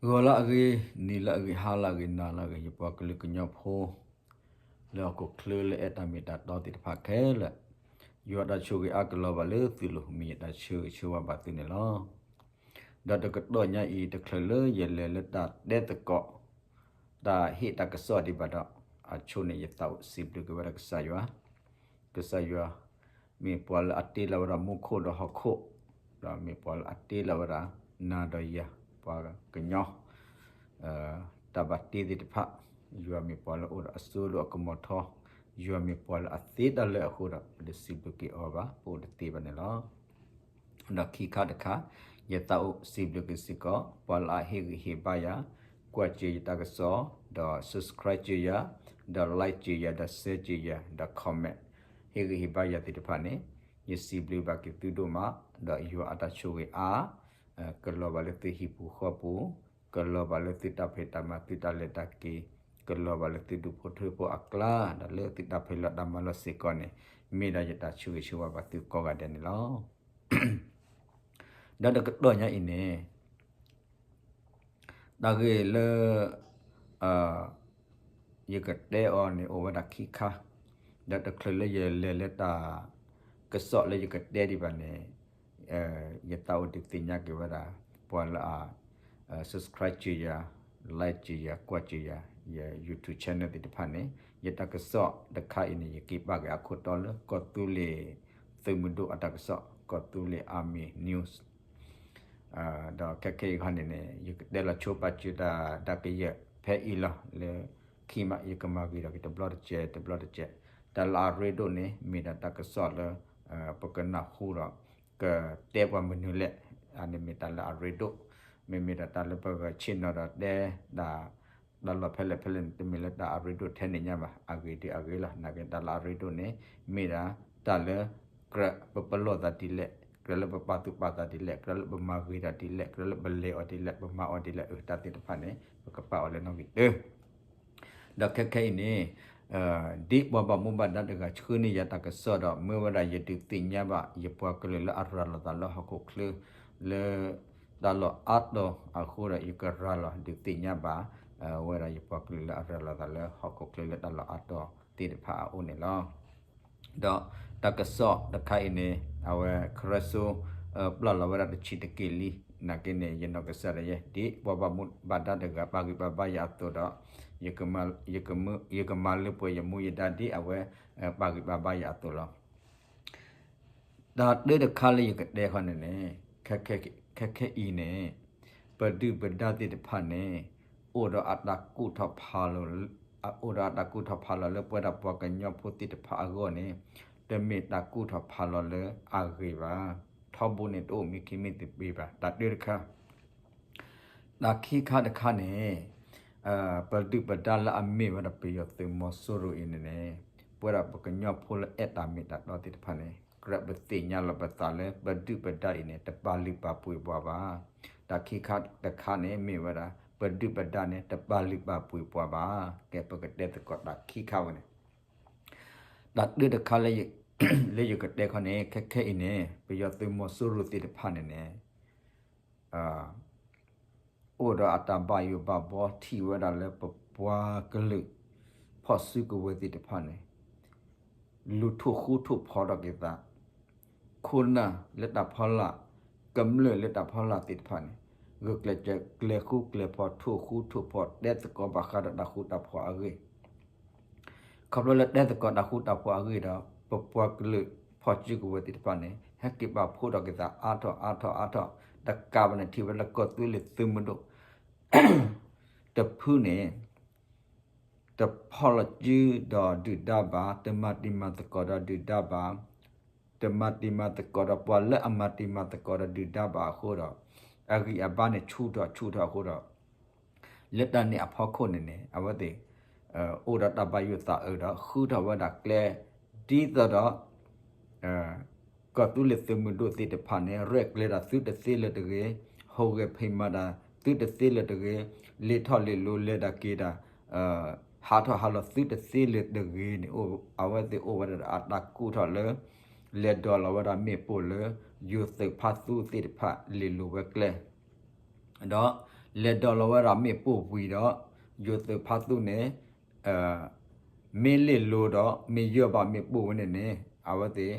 ဂီၤလၢအဂ့ၤ, နံၤလၢအဂ့ၤ, ဟါလၢအဂ့ၤ, နၤလၢအဂ့ၤ, ယပှၤကလုာ်ကညီဖိ လၢဟီၣ်ခိၣ်ချၢလၢအဲၣ်တၢ်မ့ၢ်တၢ်တီသ့ၣ်တဖၣ်ခဲလၢာ်, ယွၤတၢ်ဆိၣ်ဂ့ၤအါကလီၤဘၣ်လၢသုလိၤ မ့ၢ်ယတၢ်ဆၢဂ့ၤဆၢဝါဘၣ်သုန့ၣ်လီၤ. ဒီးတကတီၢ်ညါအံၤ တချုးလၢယလဲၤလၢတၢ်တဲသကိး တၢ်ဟ့ၣ်တၢ်ကစီၣ်ဒံးဘၣ်ဒီး အဆိန့ၣ် ယသးအိၣ်စံးဘျုးက့ၤဝဲဒၣ်ကစၢ်ယွၤ, ကစၢ်ယွၤ မ့ၢ်ပှၤလၢအတ့လီၤဝဲဒၣ်မူခိၣ်ဒီးဟီၣ်ခိၣ်, ဒီးမ့ၢ်ပှၤလၢအတ့လီၤဝဲဒၣ် နၤဒီးယၤ ပှၤကညီ တၢ်ဘၣ်တ့သ့ၣ်တဖၣ်, ယွၤမ့ၢ်ပှၤလၢအိၣ်ဒီးအစိဒိၣ်အကမီၤထီ, ယွၤမ့ၢ်ပှၤလၢအသ့တၢ်လၢအဃိဒီး ပတစံးဘျုးက့ၤအီၤဘၣ်, ပအိၣ်တသ့ဘၣ်န့ၣ်လီၤ. ဒီးခံခါတခါ, ယသးအိၣ်စံးဘျုးက့ၤစ့ၢ်ကီး ပှၤလၢအဟ့ၣ်ဂံၢ်ဟ့ၣ်ဘါယၤ, ကွၢ်စၢၤယတၢ်ကစီၣ်, ဒီး subscribe စၢၤယၤ, ဒီး like စၢၤယၤ, ဒီး share စၢၤယၤ, ဒီး comment ဟ့ၣ်ဂံၢ်ဟ့ၣ်ဘါယၤသ့ၣ်တဖၣ်န့ၣ်, ယစံးဘျုးဘၣ်က့ၤသုဒိၣ်မး, ဒီးယွၤအတၢ်ဆိၣ်ဂ့ၤအါ ကလီၤဘၣ်လၢသုဟံၣ်ပူၤဃီပူၤ, ကလီၤဘၣ်လၢသုတၢ်ဖံးတၢ်မၤ သုတၢ်လဲၤတၢ်က့ၤ, ကလီၤဘၣ်လၢသုဒူၣ်ဖိထၢဖိအကျါ, ဒီးလၢသုတၢ်ဖံးလီၤတၢ်မၤလီၤစ့ၢ်ကီးန့ၣ်, မ့ၢ်ဒၣ်ယတၢ်ဆိၣ်ဂ့ၤဆိၣ်ဝါဘၣ်သုကိးဂၤဒဲးန့ၣ်လီၤ. ဒီးတကတီၢ်ညါအံၤန့ၣ် တၢ်ဂ့ၢ်လၢ ယကတဲအီၤန့ၣ် အိၣ်ဝဲဒၣ်ခံခါ, ဒီးတချုးလၢယလဲၤလၢတၢ်ကစီၣ်လၢယကတဲဒံးဘၣ်န့ၣ်, ယသးအိၣ်ဒုးသ့ၣ်ညါက့ၤဝဲဒၣ် ပှၤလၢအ subscribe စၢၤယၤ, like စၢၤယၤ, ကွၢ်စၢၤယၤ, ယ YouTube channel သ့ၣ်တဖၣ်န့ၣ်, ယတၢ်ကစီၣ်တခါအံၤန့ၣ် ယက့ၤပာ်က့ၤအခိၣ်တီလၢ ကီၢ်သူလ့ၤသုးမုၢ်ဒိၣ်အတၢ်ကစီၣ်, ကီၢ်သူလ့ၤ Army News ဒီးခဲခဲအံၤခီန့ၣ်န့ၣ် ယကတဲလီၤဆိပာ်စၢၤတၢ် တၢ်ကယဲၢ်ဖဲအံၤလီၤ. လၢခံမး ယကမၤဂ့ၤထီၣ်က့ၤတဘျီတစဲး တဘျီတစဲး. တၢ်လၢအရ့ဒိၣ်န့ၣ် မ့ၢ်ဒၣ်တၢ်ကစီၣ်လၢ ပကနၢ်ဟူဒီး ကတဲပှၤမနုၤလဲၣ်, အန့ၣ်မ့ၢ်တၢ်လၢအရ့ဒိၣ်. မ့မ့ၢ်ဒၣ်တၢ်လၢပဂဲၤဆ့ၣ်နီၤဒီးတဲ တၢ်လီၢ်ဖဲလဲၣ်ဖဲလဲၣ်န့ၣ် တမ့ၢ်လၢတၢ်အရ့ဒိၣ်ထဲန့ၣ်ညါဘၣ်. အဂ့ၤဒ်အဂ့ၤလီၤ. နာ်က့တၢ်လၢအရ့ဒိၣ်န့ၣ် မ့ၢ်ဒၣ်တၢ်လၢ ကြၢးပပလီၢ်သးဒ်လဲၣ်, ကြၢးလၢပပာ်သူၣ်ပာ်သးဒ်လဲၣ်, ကြၢးလၢပမၤဂ့ၤတၢ်ဒ်လဲၣ်, ကြၢးလၢပလဲၤအီၤဒ်လဲၣ်, ပမၤအီၤဒ်လဲၣ်, အတၢ်သ့ၣ်တဖၣ်န့ၣ် ပကပာ်အီၤလၢနီၣ်ဂံၢ်တၢ ဒီးခဲခဲအံၤန့ၣ် ဒ်ပှၤဘၣ်မူဘၣ်ဒါတဂၤဆှၢန့ၢ်ယၤတၢ်ကစီၣ်ဒီး မ့ၢ်ဝဲဒၣ်ယဒုးသ့ၣ်ညါဘၣ် ယပှၤကလုာ်လၢအရၤလီၤသးလၢဟီၣ်ခိၣ်ချၢ လၢတၢ်လီၢ်အါတီၤအဃိဒီး ယကရၤလီၤဒုးသ့ၣ်ညါဘၣ် ဝဲဒၣ်ယပှၤကလုာ်လၢအရၤလီၤသးလၢဟီၣ်ခိၣ်ချၢလၢတၢ်လီၢ်အါတီၤသ့ၣ်တဖၣ်အအိၣ်န့ၣ်လီၤ. ဒီးတၢ်ကစီၣ်တခါအံၤန့ၣ် အဝဲခရၢစိ ပျၢ်လီၤဝဲဒၣ်တဆံးတက့ၢ်လံ. နာ်က့န့ၣ် ယနီၢ်ကစၢ်ဒၣ်ယဲ ဒ်ပှၤဘၣ်မူဘၣ်ဒါတဂၤ ပာ်ဂံၢ်ပာ်ဘါယၤအသိးဒီး ယကမၤလၢပှဲၤယမူယဒါဒ်အဝဲ ပာ်ဂံၢ်ပာ်ဘါယၤအသိးလီၤ. တၢ်တၢတခါလၢယကတဲခီန့ၣ်န့ၣ် ခဲခဲအံၤန့ၣ် ပဒုၣ်ပဒါသ့ၣ်တဖၣ်န့ၣ် အိၣ်ဒီးအတၢ်ကူၣ်ထီၣ်ဖးလီၤ အိၣ်ဒီးအတၢ်ကူၣ်ထီၣ်ဖးလီၤလၢပဝဲဒၣ်ပှၤကညီဖိသ့ၣ်တဖၣ်အဂီၢ်န့ၣ် တမ့ၢ်တၢ်ကူၣ်ထီၣ်ဖးလီၤလၢအဂ့ၤဘၣ်. ထီဘိန့ၣ်တအိၣ်မံခ့မံသပ့ၤဘၣ်. တၢ်တၢတခါ တၢ်ခံခါတခါန့ၣ် ပဒုၣ်ပဒါလၢအမ့ၢ်ဝဲဒၣ်ပယီၤသုးမီၤစိရိၤအံၤန့ၣ်န့ၣ် ပဝဲဒၣ်ပှၤကညီဖိလၢအဲၣ်တၢ်မ့ၢ်တၢ်တီသ့ၣ်တဖၣ်န့ၣ် ကြၢးပသ့ၣ်ညါလီၤပသးလၢ ပဒုၣ်ပဒါအံၤန့ၣ် တပာ်လုၢ်ပာ်ပှ့ၤပှၤဘၣ်. တၢ်ခံခါတခါန့ၣ် မ့ၢ်ဝဲဒၣ် ပဒုၣ်ပဒါန့ၣ် တပာ်လုၢ်ပာ်ပှ့ၤပှၤဘၣ်. ကဲ ပကတဲသကိးတၢ်ခံခါဝဲန့ၣ် တၢ်တၢတခါလၢယကတဲခီန့ၣ် ခဲခဲအံၤန့ၣ် ပယီၤသုးမီၤစိရိၤသ့ၣ်တဖၣ်န့ၣ်န့ၣ် အိၣ်ဒီးအတၢ်ဘၣ်ယိၣ်ဘၣ်ဘီထံၣ်ဝဲဒၣ်လၢပပှၤကလုာ် ဖီၣ်စုကဝဲၤသ့ၣ်တဖၣ်န့ၣ် လူၤထိၣ်ဃူထိၣ်ဖိးထီၣ်က့ၤသး ခိၣ်နၢ်လၢတၢ်ဖီလာ် ကမျၢၢ်လၢတၢ်ဖီလာ်သ့ၣ်တဖၣ်န့ၣ် ဂုာ်ကျဲးစၢးကျဲၤဃူကျဲၤဖိး ထိၣ်ဃူထိၣ်ဖိး တဲသကိးဘၣ်ဃးဒီးတၢ်ဃူတၢ်ဖိးအဂ့ၢ် ခီဖျိလၢတဲသကိးတၢ်ဃူတၢ်ဖိးအဂ့ၢ်ဒီး ပပှၤကလုာ်ဖီၣ်စုကဝဲၤသ့ၣ်တဖၣ်န့ၣ် ဟဲက့ၤပာ်ဖှိၣ်ထီၣ်က့ၤသးအါထီၣ်အါထီၣ်အါထီၣ် တကးဘၣ်န့ၣ် ထံၣ်ဝဲလၢကီၢ်သူလ့ၤသုးမုၢ်ဒိၣ် တဖုန့ၣ် တဖီၣ်လီၤစုဒီးဒုၣ်ဒါဘၣ်, တမၤတံၤမၤသကိးဒီးဒုၣ်ဒါဘၣ်, တမၤတံၤမၤသကိးဒီးပှၤလၢအမၤတံၤမၤသကိးဒီးဒုၣ်ဒါဘၣ်အဃိဒီး အဂံၢ်အဘါန့ၣ်ဆူၣ်ထီၣ်ဆူၣ်ထီၣ်အဃိဒီး လၢတၢ်န့ၣ်အဖီခိၣ်န့ၣ်န့ၣ် အဝဲသ့ၣ် အိၣ်ဒီးတၢ်ဘၣ်ယိၣ်သးအၢဒီး ဃုထီၣ်ဝဲဒၣ်ကျဲ ဒ်သိးဒီး ကီၢ်သူလ့ၤသုးမုၢ်ဒိၣ်သ့ၣ်တဖၣ်န့ၣ် ရဲၣ်ကျဲၤတၢ်သုတသ့လၢၤတဂ့ၤ, ဟူးဂဲၤဖံးမၤတၢ်သုတသ့လၢၤတဂ့ၤ, လ့ၤထီၣ်လ့ၤလီၤလဲၤတၢ်က့ၤတၢ် ဟးထီၣ်ဟးလီၤသုတသ့လၢၤတဂ့ၤန့ၣ် အဝဲသ့ၣ်အိၣ်ဝဲဒၣ်ဒီးအတၢ်ကူၣ်ထီၣ်လၢ လဲၤဒိးလီၤဝဲဒၣ်မ့ၣ်ပိၢ်လၢ ယိၤသုးဖါသူသ့ၣ်တဖၣ်လ့ၤလိၤဝဲကျဲ ဒီး လဲၤဒိးလီၤဝဲဒၣ်မ့ၣ်ပိၢ်ဝံၤဒီး ယိၤသုးဖါသူန့ၣ် မ့ၢ်လ့ၣ်လိၤဒီး မ့ၢ်ယၢၢ်ဘၣ်မ့ၣ်ပိၢ်ဝဲန့ၣ်န့ၣ် အဝဲသ့ၣ်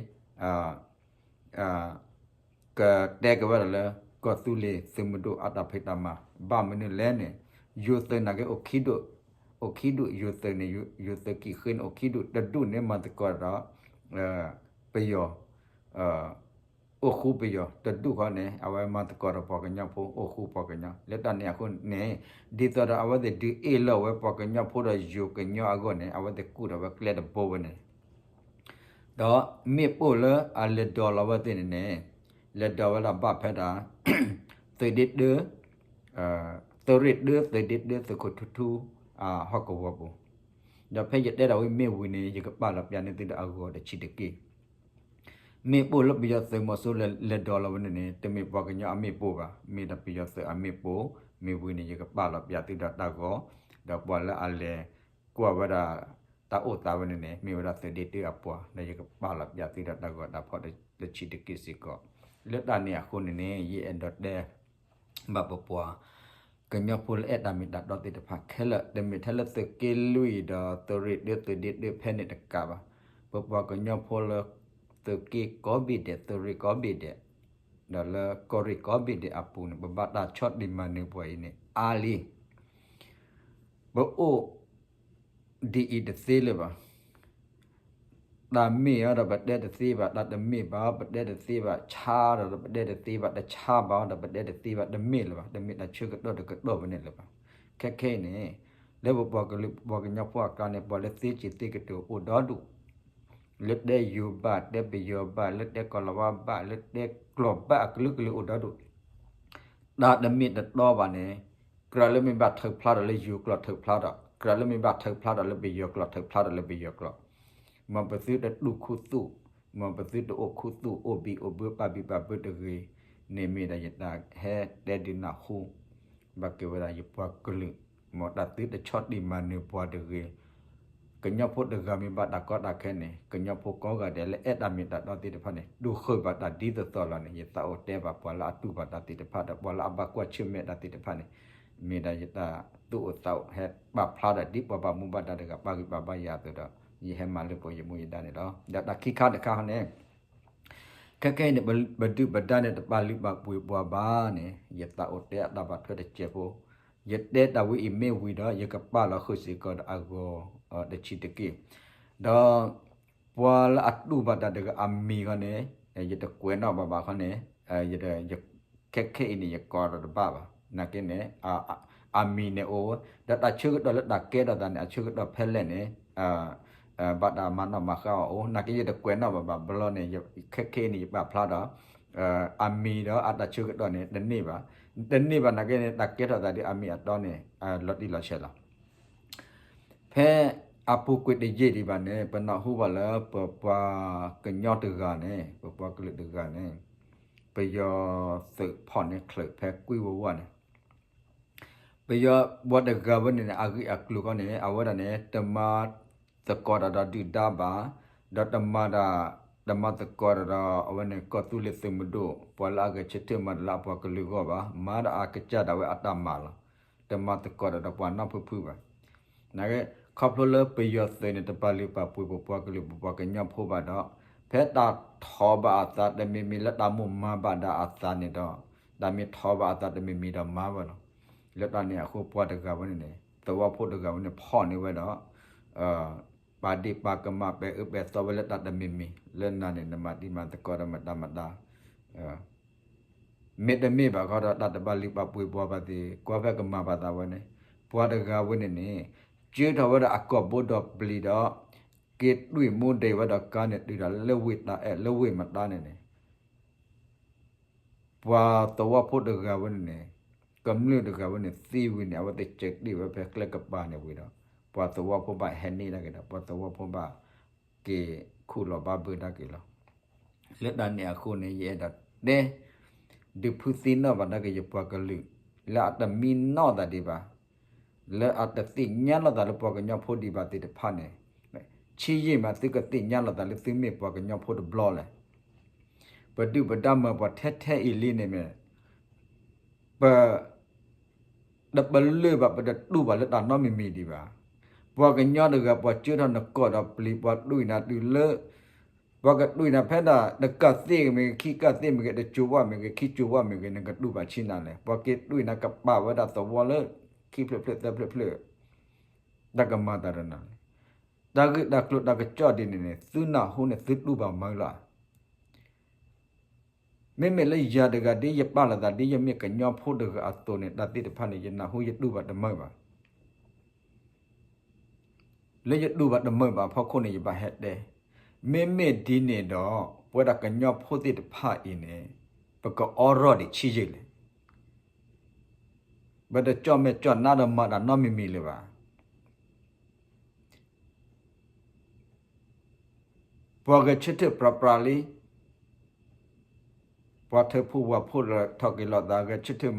ကတဲက့ၤဝဲဒၣ်လၢ ကီၢ်သူလ့ၤသုးမုၢ်ဒိၣ်အတၢ်ဖံးတၢ်မၤ ဘၣ်မနုၤလဲၣ်န့ၣ် ယိၤသုးနာ်က့ အိၣ်ခံဒူၣ် ယိၤသုးန့ၣ် ယိၤသုးကံၢ်ဃ့န့ၣ် အိၣ်ခံဒူၣ် တဒူၣ်န့ၣ် မၤသကိးဒီး ပယီၤ အိၣ်ဃူပယီၤ တဒူၣ်ဃီန့ၣ် အဝဲမၤသကိးဒီးပှၤကညီဖိ အိၣ်ဃူပှၤကညီ လၢတၢ်န့ၣ်အဃိန့ၣ် ဒ်သိးဒီးအဝဲသ့ၣ်ဒုးအ့ၣ်လိာ်ဝဲပှၤကညီဖိဒီးယိၤကညီအဂီၢ်န့ၣ် အဝဲသ့ၣ်ကူၣ်ဒီးဝဲကျဲတဘိဝဲန့ၣ် ဒီးမ့ၣ်ပိၢ်လၢအလဲၤဒိးလီၤဝဲသ့ၣ်န့ၣ်န့ၣ် လဲၤဒိးဝဲဒၣ်ဘၣ်ဖဲဒၣ် သုးဒ့တၢ သုးရ့ၣ်တၢ သုးဒ့တၢ သုးခိၣ်ထူထူ ဟီၣ်ကဝီၤပူၤ ဒီးဖဲယတဲဒၣ်ဝဲမ့ၢ်ဝံၤန့ၣ် ယကပာ်လီၤပျးန့ၢ်သုဒီးအဂီၤတဆံးတက့ၢ် မ့ၣ်ပိၢ်လၢပယီၤသုးမီၤစိရိၤလဲၤဒိးလီၤဝဲန့ၣ်န့ၣ် တမ့ၢ်ပှၤကညီအမ့ၣ်ပိၢ်ဘၣ် မ့ၢ်ဒၣ်ပယီၤသုးအမ့ၣ်ပိၢ် မ့ၢ်ဝံၤန့ၣ် ယကပာ်လီၤပျးသုဒီးတၢ်ဂီၤ ဒီးပှၤလၢအလဲၤကွၢ်ဝဲဒၣ် တၢ်အိၣ်သးဝဲန့ၣ်န့ၣ် မ့ၢ်ဝဲဒၣ်သုးဒ့တၢအပှၤ ဒီးယကပာ်လီၤပျးသုဒီးတၢ်ဂီၤတၢ်ဖီၣ်တဆံးတက့ၢ်စ့ၢ်ကီး လၢတၢ်န့ၣ်အဃိန့ၣ်န့ၣ် ယအဲၣ်ဒိးတဲ ဘၣ်ပပှၤ ကညီဖိလၢအဲၣ်တၢ်မ့ၢ်တၢ်တီသ့ၣ်တဖၣ်ခဲလၢာ် တမ့ၢ်ထဲလၢသုးက့လွံၢ်ဒီး သုးရ့ၣ်တၢ သုးဒ့တၢဖဲန့ၣ်တကးဘၣ် ပပှၤကညီဖိလၢ သုးက့ကိးဘ့ၣ်ဒဲး သုးရ့ၣ်ကိးဘ့ၣ်ဒဲး ဒီးလၢကီၢ်ရ့ၣ်ကိးဘ့ၣ်ဒဲးအပူၤန့ၣ် ပဘၣ်တၢ်ဆီၣ်တံၢ်မၤနၢၤပှၤအံၤန့ၣ် အါလံ ပအိၣ် ဒ်အံၤတသ့လၢၤဘၣ် တၢ်မ့ၢ်အီၤဒီးပတဲတသ့ဘၣ် တၢ်တမ့ၢ်ဘၣ် ပတဲတသ့ဘၣ် ဆါဒီးပတဲတသ့ဘၣ် တဆါဘၣ်ဒီးပတဲတသ့ဘၣ် တမ့ၢ်လၢၤဘၣ် တမ့ၢ်တၢ်ဆၢကတီၢ်တကတီၢ်ဝဲန့ၣ်လၢၤဘၣ် ခဲခဲအံၤန့ၣ် လၢပပှၤကလုာ်ပပှၤကညီဖိအကျါန့ၣ် ပှၤလၢသ့စံးသ့ကတိၤအိၣ်ဒီဒူၣ် လၢတဲယိၤဘၣ် တဲပယီၤဘၣ် လၢတဲကီၢ်လီၤဝါဘၣ် လၢတဲကျိာ်ဘၣ်အကလုာ်ကလုာ်အိၣ်ဒီဒူၣ် တၢ်တမ့ၢ်တတီဘၣ်န့ၣ် ကြၢးလၢမ့ၢ်ဘၣ်ထုးဖျါဒီးလၢယိၤကျိာ်ထုးဖျါဒီး ကြၢးလၢမ့ၢ်ဘၣ်ထုးဖျါဒီးလၢပယီၤကျိာ်ထုးဖျါဒီးလၢပယီၤကျိာ် မ်ပသုတတူၢ်ခူသူၣ် မ်ပသုတအိၣ်ခူသူၣ်အိၣ်ဘံၣ်အိၣ်ဘၢပာ်ဘံၣ်ပာ်ဘၢတဂ့ၤန့ၣ် မ့ၢ်ဒၣ်ယတၢ်ဟဲတဲဒုးနၢ်ဟူ ဘၣ်က့ၤဝဲဒၣ်ယပှၤကလုာ် မ်တၢ်သုတဆီၣ်တံၢ်မၤနၢၤပှၤတဂ့ၤ ကညီဖိတဂၤမ့ၢ်ဘၣ်တၢ်ကီတၢ်ခဲန့ၣ် ကညီဖိကိးဂၤဒဲးလၢအဲၣ်တၢ်မ့ၢ်တၢ်တီသ့ၣ်တဖၣ်န့ၣ် တူၢ်ဃုာ်ဘၣ်တၢ်ဒ်သိးသိးလီၤန့ၣ် ယသးအိၣ်တဲဘၣ်ပှၤလၢအတူၢ်ဘၣ်တၢ်သ့ၣ်တဖၣ်ဒီး ပှၤလၢအဘၣ်ကွၢ်ဆၢၣ်မဲာ်တၢ်သ့ၣ်တဖၣ်န့ၣ် မ့ၢ်ဒၣ်ယတၢ်သူၣ်အိၣ်သးအိၣ်ဟဲပာ်ဖျါဒီး ဒ်ပှၤဘၣ်မူဘၣ်ဒါတဂၤပာ်ဂံၢ်ပာ်ဘါယၤအသိးဒီး ယဟဲမၤလၢပှဲၤယမူယဒါန့ၣ်လီၤ. ဒီးတၢ်ခံခါတခါန့ၣ် ခဲခဲအံၤန့ၣ် ပဒုၣ်ပဒါန့ၣ် တပာ်လုၢ်ပာ်ပှ့ၤပှၤဘၣ်န့ၣ် ယသးအိၣ်တဲအတၢ်ဘၣ်ထွဲတစဲးဖိ, ယတဲတၢ်ဝဲအံၤမ့ၢ်ဝံၤဒီး ယကပာ်လီၤဃုာ်စ့ၢ်ကီးဒီးအဂီၤ တဆံးတက့ၢ်. ဒီး ပှၤလၢအတူၢ်ဘၣ်တၢ်တဂၤအမံၤခီန့ၣ် ယတကွဲးနီၣ်ဘၣ်ဘၣ်ခီန့ၣ် ယ ခဲခဲအံၤန့ၣ် ယကိးဒီးတဘၣ်ဘၣ်. နာ်က့န့ၣ် အမံၤန့ၣ်အိၣ်, ဒီးတၢ်ဆၢကတီၢ်လၢတၢ်ကဲထီၣ်သးန့ၣ် အဆၢကတီၢ်ဖဲလဲၣ်န့ၣ် ဘၣ်တၢ်မၤနီၣ်မၤဃါအီၤအိၣ်, နာ်က့ယတကွဲးနီၣ်ဘၣ်ဘၣ်ဘျီန့ၣ် ခဲခဲအံၤန့ၣ် ယပာ်ဖျါဒီး အမံၤဒီးအတၢ်ဆၢကတီၢ်န့ၣ် တန့ၢ်ဘၣ်, တန့ၢ်ဘၣ်နာ်က့န့ၣ် တၢ်ကဲထီၣ်သးဒ်အမံၤအတီန့ၣ် လီၤတံၢ်လီၤဆဲးလီၤ. ဖဲအပူၤကွံာ်တယံာ်ဒံးဘၣ်န့ၣ် ပနၢ်ဟူဘၣ်လၢပပှၤကညီတဂၤန့ၣ် ပပှၤကလုာ်တဂၤန့ၣ် ပယီၤသုးဖီၣ်န့ၢ်ချုးဖဲကွံဝဝၢ်န့ၣ် ပယီၤပှၤတဂၤဝဲန့ၣ်န့ၣ် အဂ့ၢ်အကျိၤခီန့ၣ် အဝဲဒၣ်န့ၣ် တမၤသကိးတၢ်ဒီးဒုၣ်ဒါဘၣ်, ဒီးတမၤတၢ် တမၤသကိးတၢ်ဒီး အဝဲန့ၣ် ကီၢ်သူလ့ၤသုးမုၢ်ဒိၣ် ပှၤလၢအဂဲၤဆၢထၢၣ်မၤတၢ်လၢအပှၤကလုာ်အဂီၢ်ဘၣ်, မၤဒီးအကစၢ်ဒၣ်ဝဲအတၢ်မၤလီၤ. တမၤသကိးတၢ်ဒီးပှၤနီၢ်ဖုဖုဘၣ်. နာ်က့ ခီဖျိလၢပယီၤသုးန့ၣ် တပာ်လုၢ်ပာ်ပှ့ၤပပှၤကလုာ်ပပှၤကညီဖိဘၣ်ဒီး ဖဲတၢ်ထီၣ်ဘၣ်အသးတမံၤမံၤလၢတၢ်မိၣ်မၤဘၣ်ဒၣ်အသးန့ၣ်ဒီး တၢ်မ့ၢ်ထီၣ်ဘၣ်အသးတမံၤမံၤဒီးမၤဝဲလီၤ. လၢတၢ်န့ၣ်အဃိပှၤတဂၤဝဲန့ၣ်န့ၣ် သဝီဖိတဂၤဝဲန့ၣ် ဖီၣ်န့ၢ်ဝဲဒီး ပာ်ဒ့ၣ်ပာ်ကမၣ်ပဲာ်အၢပဲာ်သီဝဲလၢတၢ်တမံၤမံၤ လၢနၤန့ၣ် နမၤဒံးမၤသကိးဒီးမတၤမတၤ မ့တမ့ၢ်ဘၣ်ဃီဒီး တၢ်တပာ်လုၢ်ပာ်ပှ့ၤပှၤဘၣ်သ့ၣ် ကွၢ်ဖဲကမၤဘၣ်သးဝဲန့ၣ် ပှၤတဂၤဝဲန့ၣ်န့ၣ် ကၢထီၣ်ဝဲဒၣ်အကီၢ်ဘိဒီးပျံၤဒီး က့ၤတွံၢ်မူဒံးဝဲဒီးကါန့ၣ် တုၤဒီးလၢဝ့ၢ်တၢ်အဲၣ်လၢဝ့ၢ်မတၤန့ၣ်န့ၣ် ပှၤသဝီဖိတဂၤဝဲန့ၣ်န့ၣ် ကမျၢၢ်တဂၤဝဲန့ၣ်သံဝံၤန့ၣ် အဝဲသ့ၣ်စၢးတ့ၢ်ဝဲဖဲကျဲကပၤန့ၣ်ဝံၤဒီး ပှၤသဝီဖိဘၣ်ဟဲန့ၢ်ဒၣ်က့ၤဒီး ပှၤသဝီဖိဘၣ်က့ၤခူၣ်လီၤဘၣ်ဘၢတၢ်က့ၤလီၤ. လၢတၢ်န့ၣ်အဃိန့ၣ် ယအဲၣ်ဒိးတဲ ဒုးဖုသံနီၣ်ဘၣ်ဒၣ်က့ၤယပှၤကလုာ် လၢအတမံနီၣ်သးဒံးဘၣ် လၢအတသ့ၣ်ညါလိာ်သးလၢပှၤကညီဖိဒံးဘၣ်သ့ၣ်တဖၣ်န့ၣ် ဆံးယံာ်မးသုကသ့ၣ်ညါလိာ်သးလၢသုမ့ၢ်ပှၤကညီဖိတဘျီလဲၣ်. ပဒုၣ်ပဒါမၤပှၤထဲထဲအံၤလံန့ၣ်မ့ၢ် ပ တပလၢၢ်ဘၣ် ပတတူၢ်ဘၣ်လၢတၢ်နီတမံၤမံၤဒံးဘၣ်. ပှၤကညီတဂၤ ပှၤကၢထီၣ်နကိာ်ဒီးပျံၤ ပှၤတူၢ်နၤတုၤလၢ ပှၤကတူၢ်နၤဖဲဒၣ် တကးသ့ၣ်မ့ၢ်ဂ့ၤ ခံကးသ့ၣ်မ့ၢ်ဂ့ၤ တကၠိဝါမ့ၢ်ဂ့ၤ ခံကၠိဝါမ့ၢ်ဂ့ၤ နကတူၢ်ဘၣ်ဆံးနၤလဲၣ်. ပှၤက့ၤတူၢ်နၤကပာ်ဝဲဒၣ်သဝီလၢ ခံဖျၢၣ်ဖျၢၣ်သၢဖျၢၣ်ဖျၢၣ် တၢ်ကမၤတၢ်ဒီးနၤလဲၣ်. တၢ်ဂ့ၢ်တၢ်ကျိၤတၢ်ကစီၣ်ဒ်န့ၣ်န့ၣ် သုနၢ်ဟူန့ၣ် သုတူၢ်ဘၣ်မုာ်လီၤ. မ့မ့ၢ်လၢယၤတဂၤဒ်ယပာ်လီၤသးဒ်ယမ့ၢ်ကညီဖိတဂၤအသိးန့ၣ် တၢ်သ့ၣ်တဖၣ်န့ၣ် ယနၢ်ဟူယတူၢ်ဘၣ်တမုာ်ဘၣ်. လၢယတူၢ်ဘၣ်တမုာ်ဘၣ်အဖီခိၣ်န့ၣ် ယဘၣ်ဟဲတဲ, မ့မ့ၢ်ဒ်န့ၣ်ဒီး ပဝဲဒၣ်ကညီဖိသ့ၣ်တဖၣ်အံၤန့ၣ် ပကအိးထီၣ်ဒံးဆံးယံာ်လဲၣ်. ပတကၠီၣ်မဲာ်ကၠီၣ်နါဒီးမၤတၢ်နီတမံၤမံၤလၢၤဘၣ်. ပှၤဂဲၤဆၢထၢၣ်ပြးပြးလံ, ပှၤထၢဖှိၣ်ဝၤဖှိၣ်လၢထီၣ်က့ၤလိာ်သး ဂဲၤဆၢထၢၣ်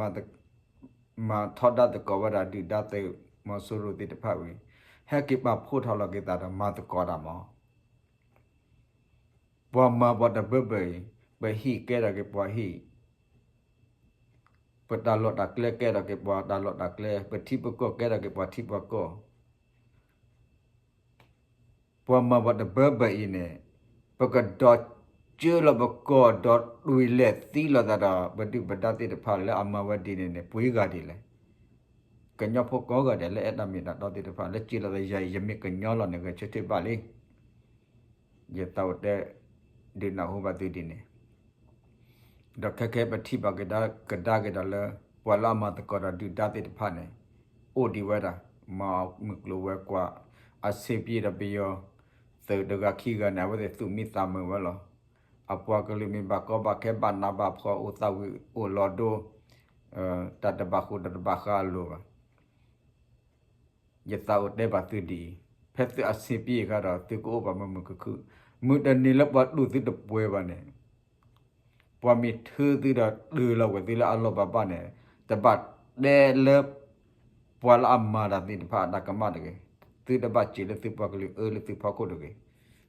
မၤထီဒါသကိးဝဲဒၣ်ဒုၣ်ဒါသုးမီၤစိရိၤသ့ၣ်တဖၣ်ဝံၤ, ဟဲက့ၤပာ်ဖှိၣ်ထီၣ်လီၤက့ၤသးဒီးမၤသကိးတၢ်မး. ပှၤမၤပှၤတဘၢဘၢအံၤ, ပဟံၣ်ကဲထီၣ်က့ၤပှၤဟံၣ်, ပတၢ်လီၢ်တၢ်ကျဲကဲထီၣ်က့ၤပှၤတၢ်လီၢ်တၢ်ကျဲ, ပထံပကီၢ်ကဲထီၣ်က့ၤပှၤထံပှၤကီၢ်. ပှၤမၤပှၤတဘၢဘၢအံၤန့ၣ်, ပကဒီးကၢလီၤပကိာ်ဒီးတွံၢ်လဲၤသံလိာ်သးဒီး ပဒုၣ်ပဒါသ့ၣ်တဖၣ်လၢအမၤဝဲဒ်န့ၣ်န့ၣ် ပှၤဂၤဒ်လဲၣ်. ကညီဖိကိးဂၤဒဲးလၢအဲၣ်တၢ်မ့ၢ်တၢ်တီသ့ၣ်တဖၣ် လၢစံးလီၤသးယၤအံၤ ယမ့ၢ်ကညီလီၤန့ၣ် ဂဲၤဆၢထၢၣ်ဘၣ်လံ. ယသးအိၣ်တဲဒုးနၢ်ဟူဘၣ်သုဒ်န့ၣ် ဒီးခဲခဲပထံၣ်ဘၣ်ကဒါက့ၤဒီးလၢ ပှၤလၢအမၤသကိးဒီးဒုၣ်ဒါသ့ၣ်တဖၣ်န့ၣ် အိၣ်ဒံးဝဲဒၣ်, မၤမုၢ်ကျိၤဝဲၤကွာ်, အဆ့ပယီၤဒီးပယီၤသုးတဂၤခံဂၤန့ၣ် အဝဲသ့ၣ်သူၣ်မံသးမုာ်ဝဲလီၤ. အပှၤကလုာ်မ့ၢ်ဘၣ်ကီဘၣ်ခဲဘၣ်နးဘၣ်ဖှီၣ်အိၣ်သးဝံၣ်အိၣ်လီၤဒိ တၢ်တဘၣ်ဃိတၢ်တဘၣ်ဃးအလိၤဘၣ်. ယသးအိၣ်တဲဘၣ်သုဒ်အံၤ, ဖဲသုအဆ့ပယီၤအခါဒီး သုကအိၣ်ဘၣ်မုာ်မုာ်ခုၣ်ခုၣ်, မုၢ်တနံၤလၢပှၤတူၢ်သုတပှဲၤဘၣ်န့ၣ် ပှၤမ့ၢ်ထုသုဒီးတုၤလီၤဝဲသုလၢအလီၢ်ဘၣ်ဘၣ်န့ၣ်, တဘၣ်တဲလၢ ပှၤလၢအမၤတၢ်သ့ၣ်တဖၣ်အတၢ်ကမၣ်တဂ့ၤ. သုတဘၣ်စံးလၢသုပှၤကလုာ်အၢလၢသုဖီခိၣ်တဂ့ၤ.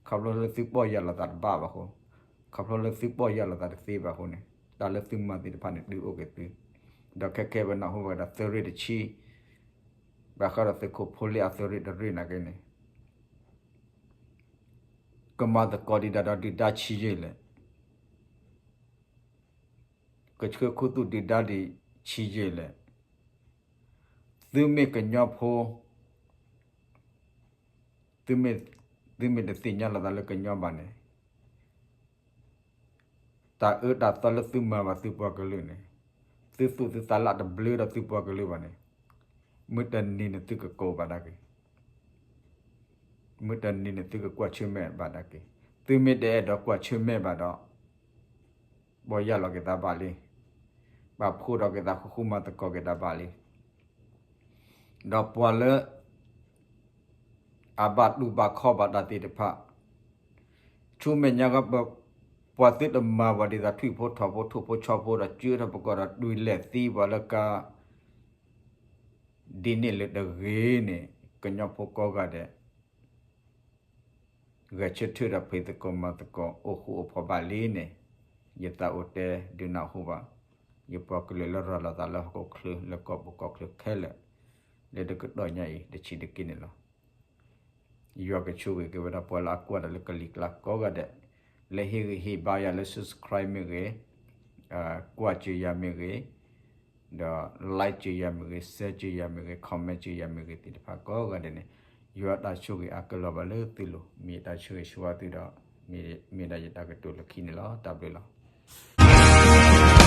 ခီဖျိလၢသုပီၢ်ယၢ်လီၤသးတဘၣ်ဘၣ်အဃိ, ခီဖျိလၢသုပီၢ်ယၢ်လီၤသးတသ့ဘၣ်အဃိန့ၣ်, တၢ်လၢသုမၤသ့ၣ်တဖၣ်န့ၣ် ဒုးအိၣ်က့ၤသု, ဒီးခဲခဲပနၢ်ဟူဘၣ်ကဒီးသုးရ့ၣ်တဆံ ဘၣ်ဃးဒီးသုးခိၣ်ဖိလ့အသုးရ့ၣ်တရ့ၣ်နာ်က့န့ၣ် ကမၤသကိးဒံးဒၣ်ဒီးဒုၣ်ဒါဆံးယံာ်လဲၣ်, ကဆှၢခူသူၣ်ဒုၣ်ဒါဒံးဆံးယံာ်လဲၣ်, သုမ့ၢ်ကညီဖိ, သုမ့ၢ်တသ့ၣ်ညါလိာ်သးလၢကညီဘၣ်န့ၣ် တၢ်အၢတၢ်သီလၢသုမၤဘၣ်သုပှၤကလုာ်န့ၣ်, သုသူၣ်သုသးလၢအတဘျၢဒီးသုပှၤကလုာ်ဘၣ်န့ၣ်, မုၢ်တနံၤန့ၣ်သုကကိးဘၣ်ဒၣ်က့ၤ, မုၢ်တနံၤန့ၣ်သုကကွၢ်ဆၢၣ်မဲာ်ဘၣ်ဒၣ်က့ၤ, သုမ့ၢ်တအဲၣ်ဒိးကွၢ်ဆၢၣ်မဲာ်ဘၣ်ဒီး, ပီၢ်ယၢ်လီၤက့ၤသးဘၣ်လံ, ပာ်ဖှိၣ်ထီၣ်က့ၤသးဃူဃူမၤသကိးက့ၤတၢ်ဘၣ်လံ. ဒီးပှၤလၢ အဘၣ်တူၢ်ဘၣ်ခီၣ်ဘၣ်တၢ်သ့ၣ်တဖၣ်, ဆူမဲာ်ညါကီး ပှၤသုတမၤပှၤဒ်သိးထွံၣ်ဖိထိၣ်ဖိဆီဖိဒီး ကၢထီၣ်ပကိာ်ဒီးတွံၢ်လဲၤသံပှၤလၢကါ ဒ်န့ၣ်လၢတဂ့ၤန့ၣ် ကညီဖိကိးဂၤဒဲး ဂဲၤဆၢထၢၣ်ဒီးဖံးသကိးမၤသကိးအိၣ်ဃူအိၣ်ဖိးဘၣ်လံန့ၣ် ယသးအိၣ်တဲဒုးနၢ်ဟူဘၣ် ယပှၤကလုာ်လၢရၤလီၤသးလၢဟီၣ်ခိၣ်ချၢ လၢကီၢ်ပူၤကီၢ်ချၢခဲလၢာ် လၢတကတီၢ်ညါအံၤ တဆံးတက့ၢ်န့ၣ်လီၤ. ယွၤကဆိၣ်ဂ့ၤက့ၤဝဲဒၣ်ပှၤလၢအကွၢ်တၢ်လၢကလံၤကျါကိးဂၤဒဲး လၢဟ့ၣ်ဂံၢ်ဟ့ၣ်ဘါယၤလၢ subscribe မ့ၢ်ဂ့ၤ, ကွၢ်စၢၤယၤမ့ၢ်ဂ့ၤ, ဒီး like စၢၤယၤမ့ၢ်ဂ့ၤ, share စၢၤယၤမ့ၢ်ဂ့ၤ, comment စၢၤယၤမ့ၢ်ဂ့ၤသ့ၣ်တဖၣ်ကိးဂၤဒဲးန့ၣ် ယွၤတၢ်ဆိၣ်ဂ့ၤအါကလီၤဘၣ်လၢသုလိၤ မ့ၢ်တၢ်ဆိၣ်ဂ့ၤဆိၣ်ဝါသုဒီး မ့ၢ်ဒၣ်ယတၢ်ကတိၤလၢခံန့ၣ်လီၤ. တၢ်ဘျုးလီၤ.